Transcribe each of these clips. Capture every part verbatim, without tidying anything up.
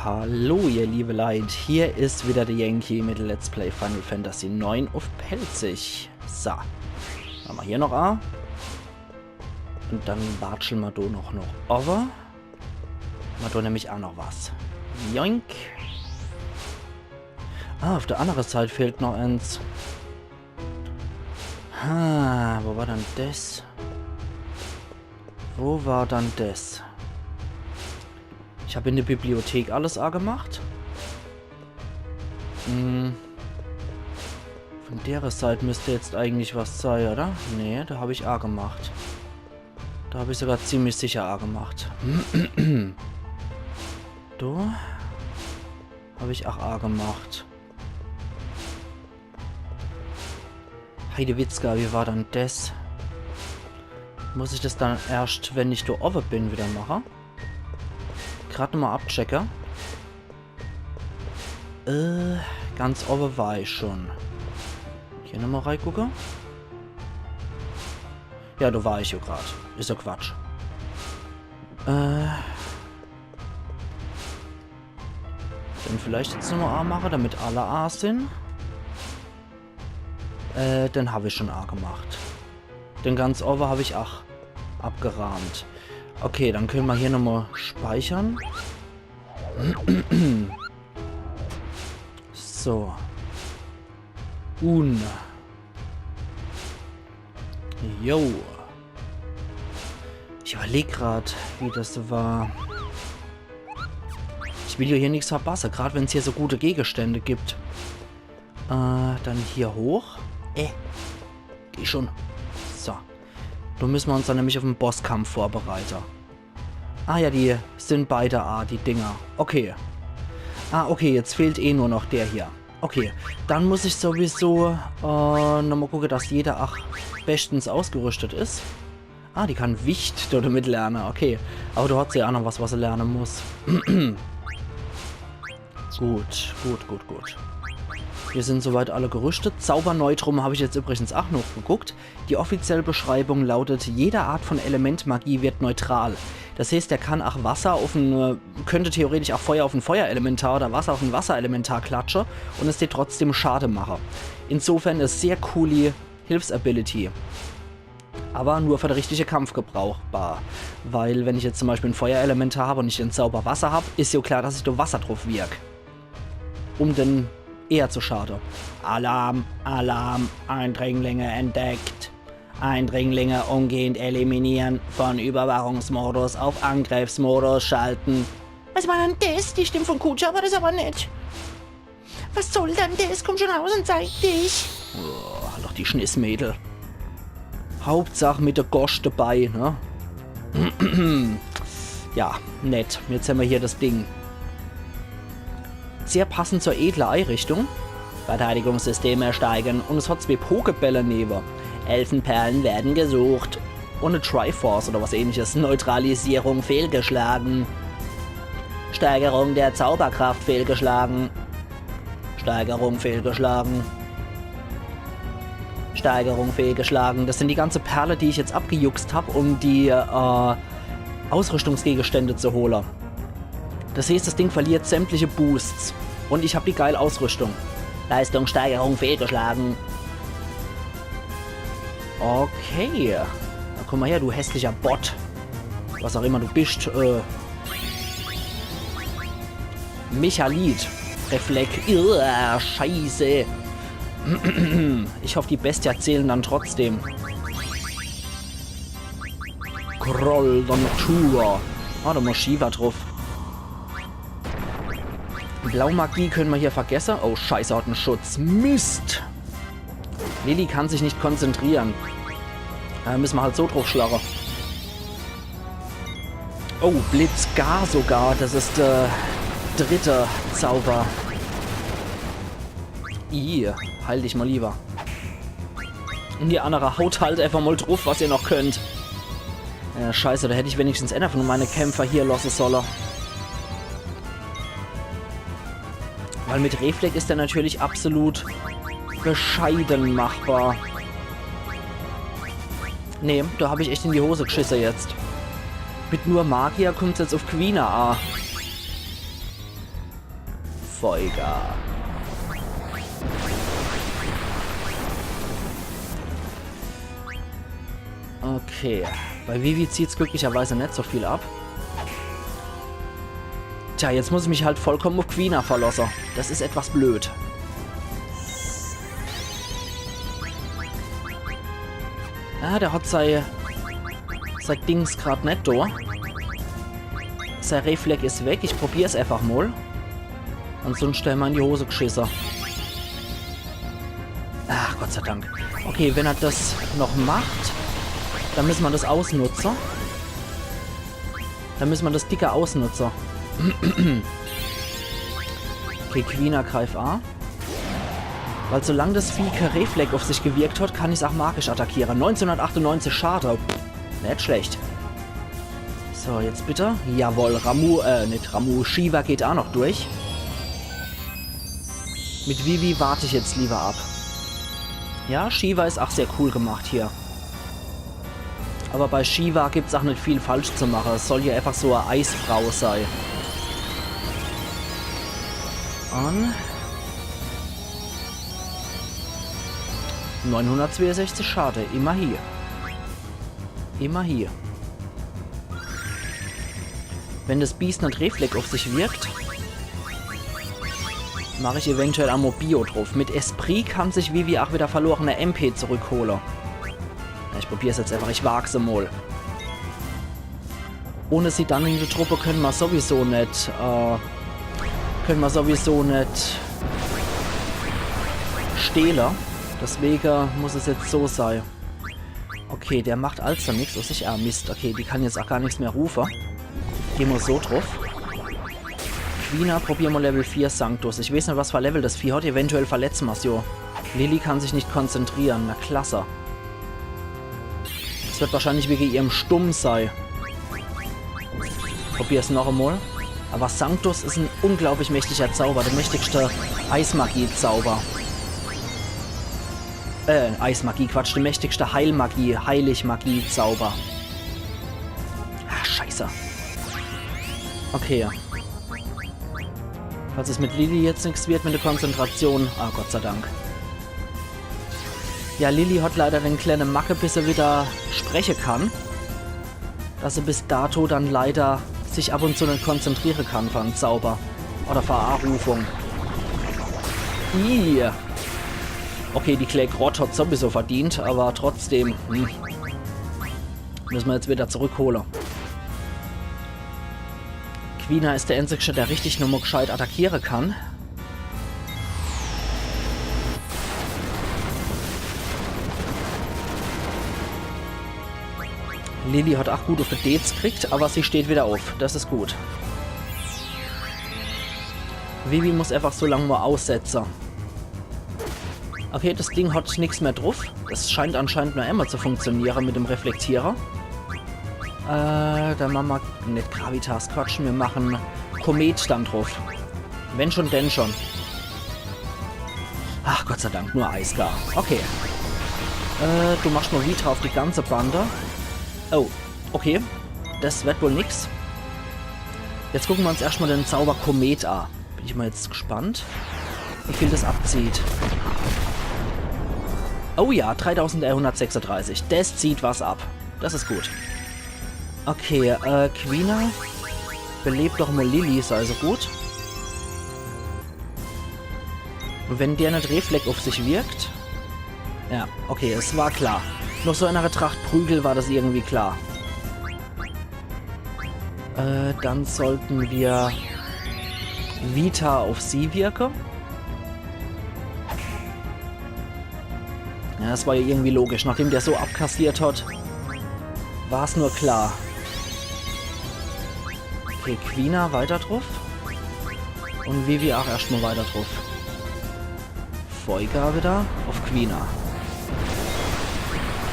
Hallo, ihr liebe Leit, hier is wieder de Yankee mit Let's Play Final Fantasy neun uff Pälzisch. So, mache mer hier noch a. Un dann watschle mer do noch, noch owwe. Mer do nämlich a noch was. Joink. Ah, uff de annere Seit fehlt noch eens. Ha, wo war dann des? Wo war dann des? Ich hab in de Bibliothek alles agemacht. Hm. Von dere Seit müsst jetzt eigentlich was sei, oder? Nee, do hab ich agemacht. Do hab ich sogar ziemlich sicher agemacht. Do hab ich ach agemacht. Heidewitzka, wie war dann des? Muss ich des dann erscht, wenn ich do owwe bin, wieder mache? Grad nochmol abchecke. Äh, ganz owwe war ich schon. Hier nochmol reigucke. Ja, do war ich jo grad. Is jo Quatsch. Äh, Dann vielleicht jetzt nochmol a mache, damit alle a sin. Äh, den hab ich schon a gemacht. Den ganz owwe hab ich ach abgerahmt. Okay, dann könne mer hier nochmol speichere. So. Un. Jo. Ich überleg grad, wie des war. Ich will jo hier nix verpasse, grad wenn's hier so gute Gegenstände gibt. Äh, dann hier hoch. Äh, geh schon. So. Do müsse mer uns dann nämlich uff de Bosskampf vorbereite. Ah ja, die sin beide a, die Dinger. Okay. Ah, okay, jetzt fehlt eh nur noch der hier. Okay, dann muss ich sowieso, äh, nochmol gucke, dass jeder ach bestens ausgerüstet is. Ah, die kann Wicht do damit lerne, okay. Awwer do hat se jo ach noch was, was se lerne muss. Gut, gut, gut, gut. Mir sin soweit alle gerüstet. Zauberneutrum hab ich jetzt übrigens ach noch geguckt. Die offizielle Beschreibung lautet: Jede Art von Elementmagie wird neutral. Des heeßt, er kann ach Wasser uff en, äh, könnt theoretisch ach Feuer uff en Feuerelementar oder Wasser uff en Wasserelementar klatsche un es dät trotzdem Schade mache. Insofern e sehr cooli Hilfsability. Awwer nur für de richtige Kampf gebrauchbar. Weil wenn ich jetzt zum Beispiel en Feuerelementar hab un ich en Zauber Wasser hab, is jo klar, dass ich do Wasser druff wirk. Um dann eher zu schade. Alarm, Alarm, Eindringlinge entdeckt. Eindringlinge umgehend eliminieren, von Überwachungsmodus auf Angriffsmodus schalten. Was war dann des? Die Stimm von Kuja war des awwer net. Was soll dann des? Komm schon raus un zeig dich. Oh, halt doch die Schnissmädel. Hauptsach mit de Gosch debei, ne? Ja, nett. Jetzt hämmer hier des Ding. Sehr passend zur edle Einrichtung. Verteidigungssysteme steigen un es hat zwee Pokebälle newe. Elfenperlen werden gesucht. Un e Triforce oder was ähnliches. Neutralisierung fehlgeschlagen. Steigerung der Zauberkraft fehlgeschlagen. Steigerung fehlgeschlagen. Steigerung fehlgeschlagen. Des sin die ganze Perle, die ich jetzt abgejuckst hab, um die, äh, Ausrüstungsgegenstände zu hole. Des heeßt, des Ding verliert sämtliche Boosts. Un ich hab die geil Ausrüstung. Leistungssteigerung fehlgeschlagen. Okay. Na, komm mol her, du hässlicher Bot. Was ach immer du bischt. Äh. Mechalith. Reflek. Uah, Scheiße. Ich hoff, die Bestia zählen dann trotzdem. Groll der Natur. Ah, do muss Shiva druff. Blaumagie könne mer hier vergesse. Oh, Scheiße, hat en Schutz. Mist. Lilly kann sich net konzentriere. Do misse mer halt so druffschlage. Oh, Blitz gar sogar. Des is de dritte Zauber. Ih, heil dich mol lieber. Un die annere haut halt einfach mol druff, was ihr noch könnt. Ja, Scheiße, do hätt ich wenigstens eener von meine Kämpfer hier losse solle. Weil mit Reflek is der natürlich absolut bescheide machbar. Nee, do hab ich echt in die Hose gschisse jetzt. Mit nur Magier kummt's jetzt uff Quina a. Folge. Okay, bei Vivi zieht's glücklicherweise net so viel ab. Tja, jetzt muss ich mich halt vollkommen uff Quina verlosse. Das is etwas blöd. Ah, der hat sei, sei Dings grad net do. Sei Reflex is weg. Ich probier's einfach mol. Ansunschte hämmer in die Hose gschisse. Ach, Gott sei Dank. Okay, wenn er das noch macht, dann müsse mer das ausnutze. Dann müsse mer das dicker ausnutze. Okay, Quina, greif a. Weil solang das Vieh kä Reflex uff sich gewirkt hat, kann ich's auch magisch attackiere. Neunzehnhundertachtundneunzig Schade. Net schlecht. So, jetzt bitte. Jawohl, Ramuh, äh, net Ramuh, Shiva geht auch noch durch. Mit Vivi wart ich jetzt lieber ab. Ja, Shiva is auch sehr cool gemacht hier. Aber bei Shiva gibt's auch net viel falsch zu mache. Es soll ja einfach so e Eisfrau sei. Und neunhundertzweeunsechzig Schade, immerhin. Immerhin. Wenn das Biest net Reflex uff sich wirkt, mach ich eventuell aa mol Bio druff. Mit Esprit kann sich Vivi auch wieder verlorene M P zurückhole. Ja, ich probier's jetzt einfach, ich wag's emol. Ohne sie dann in de Truppe könne mer sowieso net, äh, könne mer sowieso net stehle. Deswege muss es jetzt so sei. Okay, der macht also nix aus sich. Ah, Mist. Okay, die kann jetzt auch gar nix mehr rufe. Geh mol so druff. Quina, probier mol Level vier Sanctus. Ich weeß net, was für Level das Vieh hat. Eventuell verletze mer's jo. Lilly kann sich net konzentriere. Na klasse. Es wird wahrscheinlich wege ihrem Stumm sei. Probier's noch emol. Aber Sanctus is en unglaublich mächtiger Zauber. Der mächtigste Eismagie-Zauber. Äh, Eismagie, Quatsch, die mächtigste Heilmagie, Heiligmagie-Zauber. Ah, scheiße. Okay. Falls es mit Lilly jetzt nix wird, mit der Konzentration. Ah, Gott sei Dank. Ja, Lilly hat leider den kleine Macke, bis er wieder spreche kann. Dass er bis dato dann leider sich ab und zu net konzentriere kann für en Zauber. Oder für e Arufung. Ih. Okay, die klee Grott hat sowieso verdient, aber trotzdem. Hm. Müsse mer jetzt wieder zurückhole. Quina is der Einzigste, der richtig nochmol gscheit attackiere kann. Lilly hat auch gut uff de Deez gekriegt, aber sie steht wieder uff. Das is gut. Vivi muss einfach so lang mol aussetze. Okay, das Ding hat nix mehr druff. Das scheint anscheinend nur emol zu funktioniere mit dem Reflektiere. Äh, dann mache mer net Gravitas, Quatsch, mir mache Komet dann druff. Wenn schon, denn schon. Ach, Gott sei Dank, nur Eisgar. Okay. Äh, du machst mol Vita uff die ganze Bande. Oh, okay. Das wird wohl nix. Jetzt gucke mer uns erscht mol den Zauber Komet a. Bin ich mol jetzt gspannt, wie viel das abzieht. Oh ja, dreitausendeinhundertsechsunddreißig. Das zieht was ab. Das is gut. Okay, äh, Quina, beleb doch mol Lilly, is also gut. Und wenn der net Reflex uff sich wirkt. Ja, okay, es war klar. Noch so einer Tracht Prügel war das irgendwie klar. Äh, dann sollten wir Vita auf sie wirke. Ja, das war ja irgendwie logisch. Nachdem der so abkassiert hat, war's nur klar. Okay, Quina weiter druff. Und Vivi auch erscht mol weiter druff. Vollgas wieder auf Quina.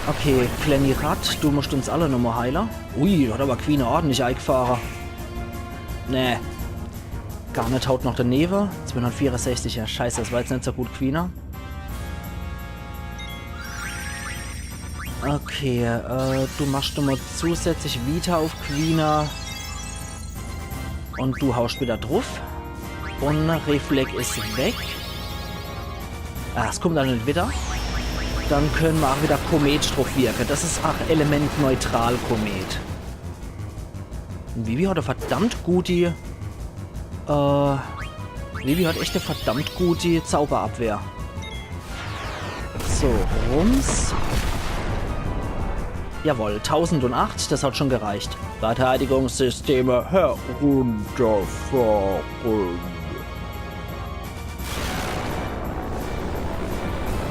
Okay, Klenni Rat, du muscht uns alle nochmol heile. Ui, hat aber Quina ordentlich eigfahre. Nee. Garnet haut noch danewe. Zweihundertvierundsechzig, ja scheiße, das war jetzt net so gut, Quina. Okay, äh, du machst nochmol zusätzlich Vita auf Quina. Und du hauscht wieder druff. Un Reflek is weg. Ah, es kummt dann net widder. Dann kenne mer ach widder Komet druff wirke. Des is ach elementneutral, Komet. Vivi hat e verdammt gudi, äh, Vivi hat echt e verdammt gudi Zauberabwehr. So, rums. Jawohl, tausendacht, des hat schun gereicht. Verteidigungssysteme herunterfahren.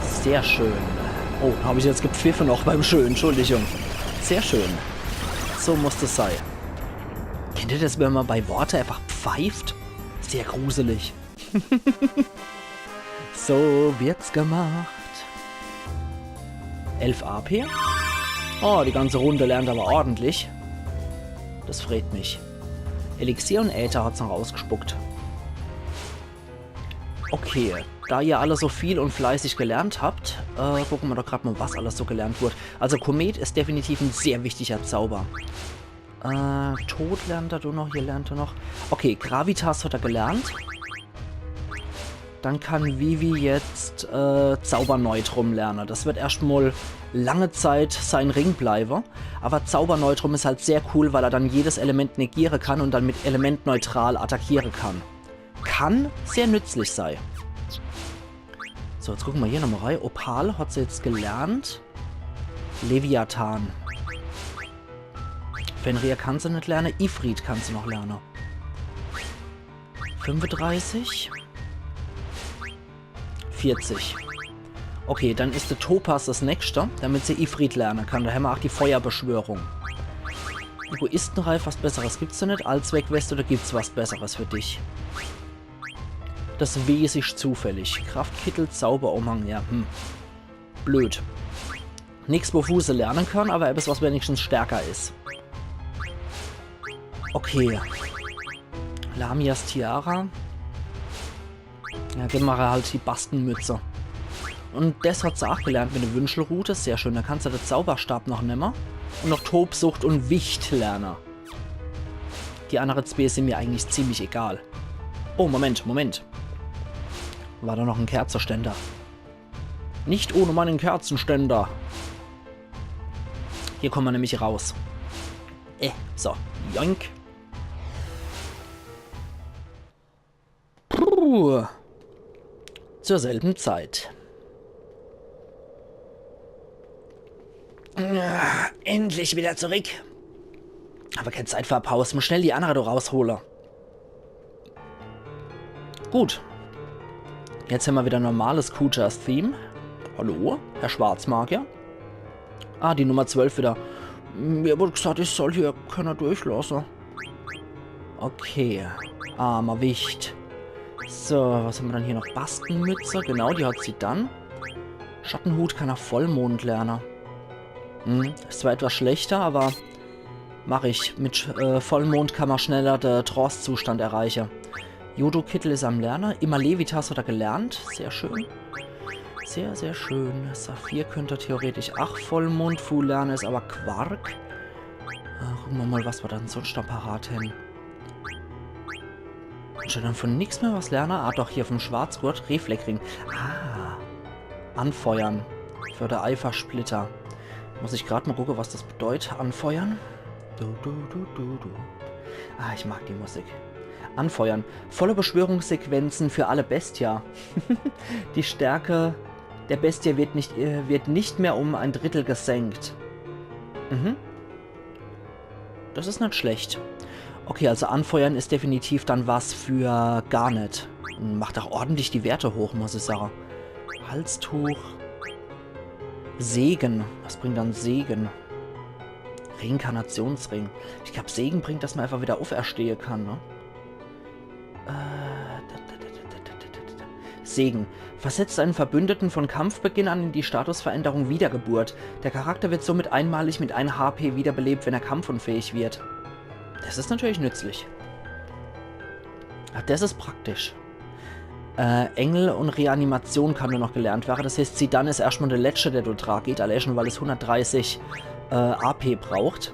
Sehr schön. Oh, hab ich jetzt gepfiffe noch beim Schön, Entschuldigung. Sehr schön. So muss des sei. Kennt ihr des, wenn ma bei Worte einfach pfeift? Sehr gruselig. So wird's gemacht. Elf A P. Oh, die ganze Runde lernt awwer ordentlich. Des freet mich. Elixier un Äther hat's noch ausgespuckt. Okay, da ihr alle so viel un fleißig gelernt habt, äh, gucke ma doch grad mol, was alles so gelernt wurd. Also Komet is definitiv en sehr wichtiger Zauber. Äh, Tod lernt er doch noch, hier lernt er noch. Okay, Gravitas hat er gelernt. Dann kann Vivi jetzt, äh, Zauberneutrum lerne. Des wird erscht mol lange Zeit sein Ring bleibe. Awwer Zauberneutrum is halt sehr cool, weil er dann jedes Element negiere kann un dann mit Elementneutral attackiere kann. Kann sehr nützlich sei. So, jetzt gucke ma hier nochmol rei. Opal hat se jetzt gelernt. Leviathan. Fenrir kann se net lerne. Ifrit kann se noch lerne. Fünfedreißig. Vierzig. Okay, dann is de Topas des nächste, damit se Ifrit lerne kann. Do hämmer ach die Feuerbeschwörung. Egoistenreif, was Besseres gibt's do net. Allzweckweste, do gibt's was Besseres für dich. Des weeß ich zufällig. Kraftkittel, Zauberumhang, ja, hm. Blöd. Nix, wofür se lerne kann, awwer ebbes, was wenigstens stärker is. Okay. Lamias Tiara. Ja, geb ma halt die Bastenmütze. Un des hat se ach gelernt mit de Wünschelrute. Sehr schön. Do kann se de Zauberstab noch nemme. Un noch Tobsucht un Wicht lerne. Die annere zwee sin mir eigentlich ziemlich egal. Oh, Moment, Moment. War do noch en Kerzeständer? Nicht ohne meinen Kerzenständer. Hier komme ma nämlich raus. Äh, so. Joink. Puh. Zur selben Zeit. Ah, endlich wieder zurück. Awwer kee Zeit für e Paus. Muss schnell die annere do raushole. Gut. Jetzt hämmer wieder normales Kujas-Theme. Hallo, Herr Schwarzmagier? Ah, die Nummer zwölf wieder. Mir wurde gesagt, ich soll hier keiner durchlasse. Okay. Armer Wicht. So, was hämmer dann hier noch? Bastenmütze. Genau, die hat se dann. Schattenhut kann er Vollmond lerne. Hm, is zwar etwas schlechter, awwer mach ich. Mit, äh, Vollmond kann ma schneller de Trance-Zustand erreiche. Judo-Kittel is am Lerne. Immer Levitas hat er gelernt. Sehr schön. Sehr, sehr schön. Saphir könnt er theoretisch ach Vollmond-Fu lerne, is awwer Quark. Äh, gucke ma mol, was ma dann sonst noch parat hän. Schun dann vun nix mehr was lerne? Ah, doch, hier vum Schwarzgurt. Reflekring. Ah. Anfeuern. Für de Eifersplitter. Muss ich grad mol gucke, was des bedeut. Anfeuern. Du, du, du, du, du. Ah, ich mag die Musik. Anfeuern. Volle Beschwörungssequenzen für alle Bestia. Die Stärke der Bestie wird nicht, äh, wird nicht mehr um ein Drittel gesenkt. Mhm. Des is net schlecht. Okay, also anfeuern is definitiv dann was für Garnet. Macht ach ordentlich die Werte hoch, muss ich sage. Halstuch. Segen. Was bringt dann Segen? Reinkarnationsring. Ich glaab, Segen bringt, dass ma einfach wieder uferstehe kann, ne? Äh, da, da, da. Segen. Versetzt einen Verbündeten von Kampfbeginn an in die Statusveränderung Wiedergeburt. Der Charakter wird somit einmalig mit ein H P wiederbelebt, wenn er kampfunfähig wird. Des is natürlich nützlich. Ah, des is praktisch. Äh, Engel un Reanimation kann nur noch gelernt werre. Des heißt, Zidane is erschtmol de Letschte, der do dra geht, allä schun, weil es hundertdreißig, äh, A P braucht.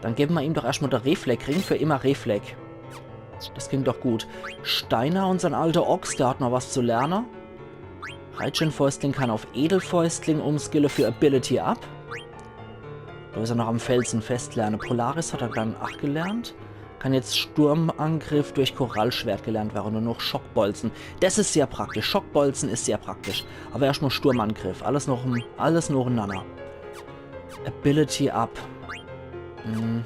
Dann gewwe ma ihm doch erschtmol de Reflekring für immer Reflek. Das klingt doch gut. Steiner, unsern alte Ochs, der hat noch was zu lerne. Reitschinfäustling kann auf Edelfäustling umskille für Ability Up. Do is er noch am Felsen festlerne. Polaris hat er dann ach gelernt. Kann jetzt Sturmangriff durch Korallschwert gelernt werre un noch Schockbolzen. Das is sehr praktisch. Schockbolzen is sehr praktisch. Aber erscht mal Sturmangriff. Alles noch, alles nochenanner. Ability Up. Hm.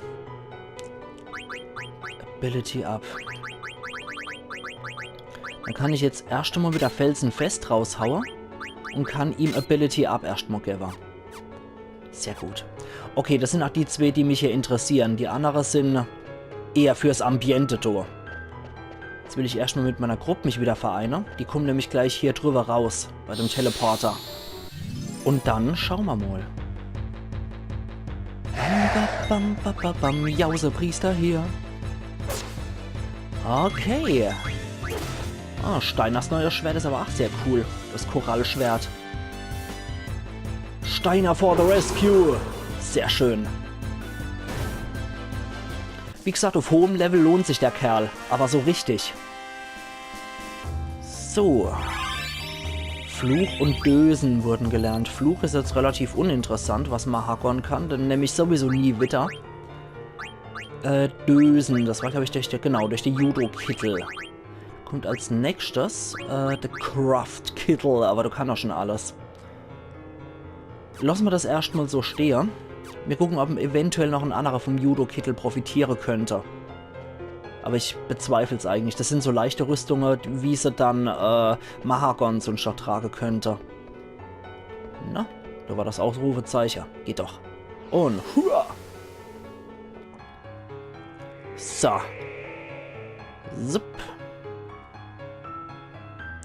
Ability Up. Dann kann ich jetzt erscht mal wieder Felsen fest raushaue un kann ihm Ability Up erscht mal gewwe. Sehr gut. Okay, das sin ach die zwee, die mich hier interessieren. Die annere sin eher fürs Ambiente do. Jetzt will ich erscht mal mit meiner Grupp mich wieder vereine. Die kummen nämlich gleich hier drüber raus, bei dem Teleporter. Un dann schaue mer mal. Bam, bam, bam, bam, bam, Jausepriester hier. Okay. Ah, Steiners neues Schwert is aber ach sehr cool. Das Korallschwert. Steiner for the rescue. Sehr schön. Wie gesagt, auf hohem Level lohnt sich der Kerl. Aber so richtig. So. Fluch und Dösen wurden gelernt. Fluch is jetzt relativ uninteressant, was Mahagon kann. Den nemm ich sowieso nie wieder. Äh, Dösen, das war, glaub ich, durch de, genau, durch de Judo-Kittel. Kummt als nächstes, äh, de Craft-Kittel, aber der kann doch schon alles. Losse mer das erscht mal so stehe. Mir gucken, ob eventuell noch en annerer vom Judo-Kittel profitiere könnt. Aber ich bezweifel's eigentlich. Das sin so leichte Rüstunge, wie se dann, äh, Mahagon sunscht noch trage könnt. Na, da war das Ausrufezeiche. Geht doch. Un hua! So. Zup.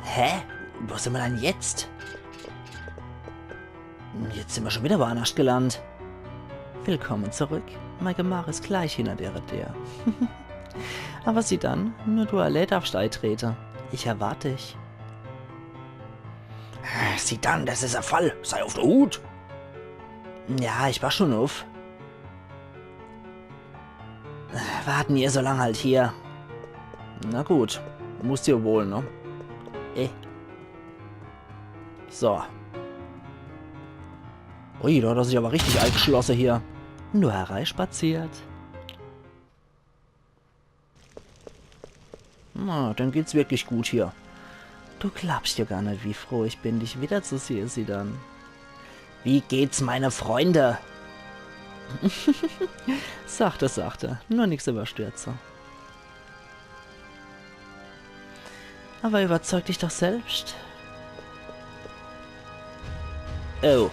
Hä? Wo sin mer dann jetzt? Jetzt sin mer schon wieder woannerscht gelandet. Willkommen zurück. Mei Gemach is gleich hinner dere Deer. Aber Zidane, nur du allee darfscht eitrete. Ich erwart dich. Zidane, das is e Fall. Sei auf de Hut. Ja, ich pass schon auf. Warten mer so lang halt hier. Na gut. Musst jo wohl, ne? Eh. So. Ui, da hat er sich aber richtig eigeschlosse hier. Nur hereispaziert. Na, dem geht's wirklich gut hier. Du glaubscht jo gar net, wie froh ich bin, dich wiederzusehe, Zidane. Wie geht's meine Freunde? Sachte, sachte. Nur nix überstürze. Aber überzeug dich doch selbscht. Oh.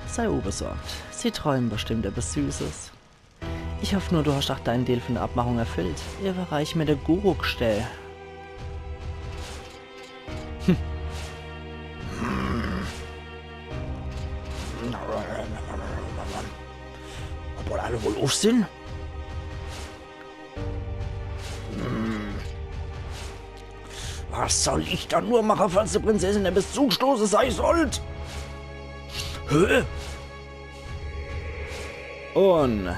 Sei unbesorgt. Sie träumen bestimmt etwas Süßes. Ich hoff nur, du hast ach dein Deel von der Abmachung erfüllt. Überreich mir de Guruk-Stee. Hm. Obwohl alle wohl uff sin? Hm. Was soll ich dann nur mache, falls de Prinzessin etwas zugestoße sei sollt? Hä? Un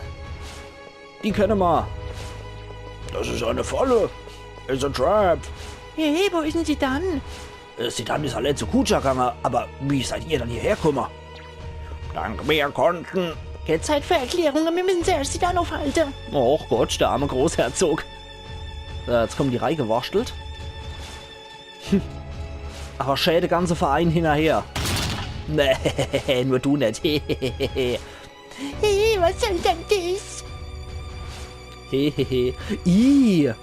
die kenne mer. Das is eine Falle. It's a trap. Hey, wo is denn Zidane? Äh, Zidane is allee zu Kuja gange, aber wie seid ihr dann hierher kumme? Dank mir konnten. Kä Zeit für Erklärunge, mir müssen zuerscht Zidane aufhalte. Och Gott, der arme Großherzog. So, jetzt kommen die reigewurschtelt. Hm. Aber schee de ganze Verein hinnerher. Nee, nur du net. Hey, was soll denn das? Hehehe. Ih.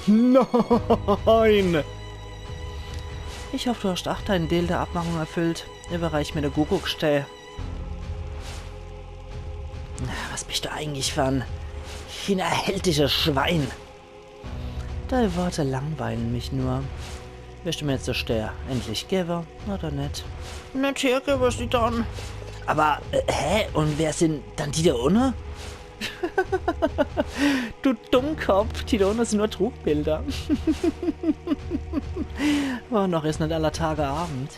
Nein. Ich hoff, du hast ach dein Deel der Abmachung erfüllt. Überreich mir de Guruk-Stee. Was bist du eigentlich für en hinnerhältisches Schwein? Deine Worte langweilen mich nur. Wirst du mir jetzt de Stee endlich gewwe, oder net? Net hergewwe, Zidane. Aber, äh, hä? Un wer sin dann die do unne? Du Dummkopf, die do unne sin nur Trugbilder. Oh, noch is net aller Tage Abend.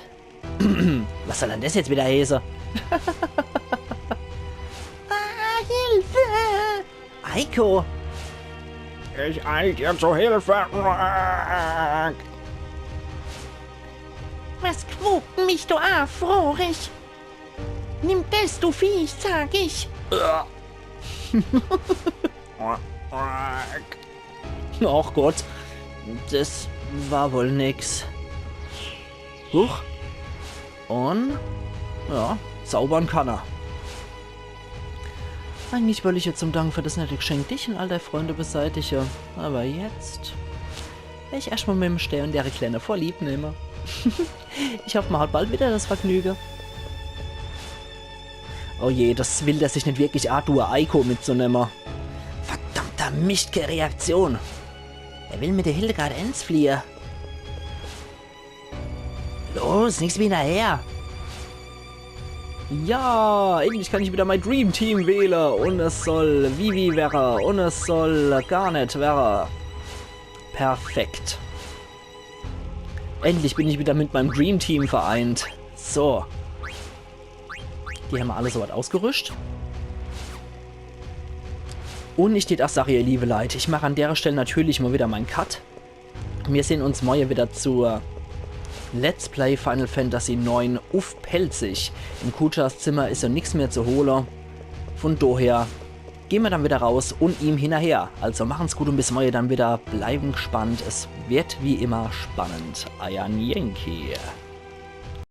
Was soll dann das jetzt wieder heeße? Ah, Hilfe! Eiko! Ich eil dir zu Hilfe. Was quokt mich do a, Frorich? Nimm des, du Viech, sag ich. Ach Gott, das war wohl nix. Huch. Und, ja, zaubern kann er. Eigentlich wollt ich jetzt zum Dank für das nette Geschenk dich und all deine Freunde beseitige. Aber jetzt will ich erscht mal mit dem Stern der Kleine vorlieb nehme. Ich hoffe, man hat bald wieder das Vergnüge. Oh je, das will der sich nicht wirklich antue, Eiko mitzunehme. Verdammter Mischt, keine Reaktion. Er will mit der Hildegard ens fliehe. Los, nix wie hinnerher. Ja, endlich kann ich wieder mein Dream Team wähle. Und es soll Vivi werre. Und es soll Garnet werre. Perfekt. Endlich bin ich wieder mit meinem Dream Team vereint. So. Die haben wir alle soweit ausgerüscht. Und ich tät ach sache, ihr liebe Leit, ich mache an dere Stelle natürlich mal wieder mein Cut. Wir sehen uns morje wieder zur Let's Play Final Fantasy neun uff Pälzisch. Im Kujas Zimmer is ja nix mehr zu hole. Von daher gehen wir dann wieder raus und ihm hinnerher. Also machen's gut und bis morje dann wieder. Bleiben gespannt. Es wird wie immer spannend. Eier Yankee.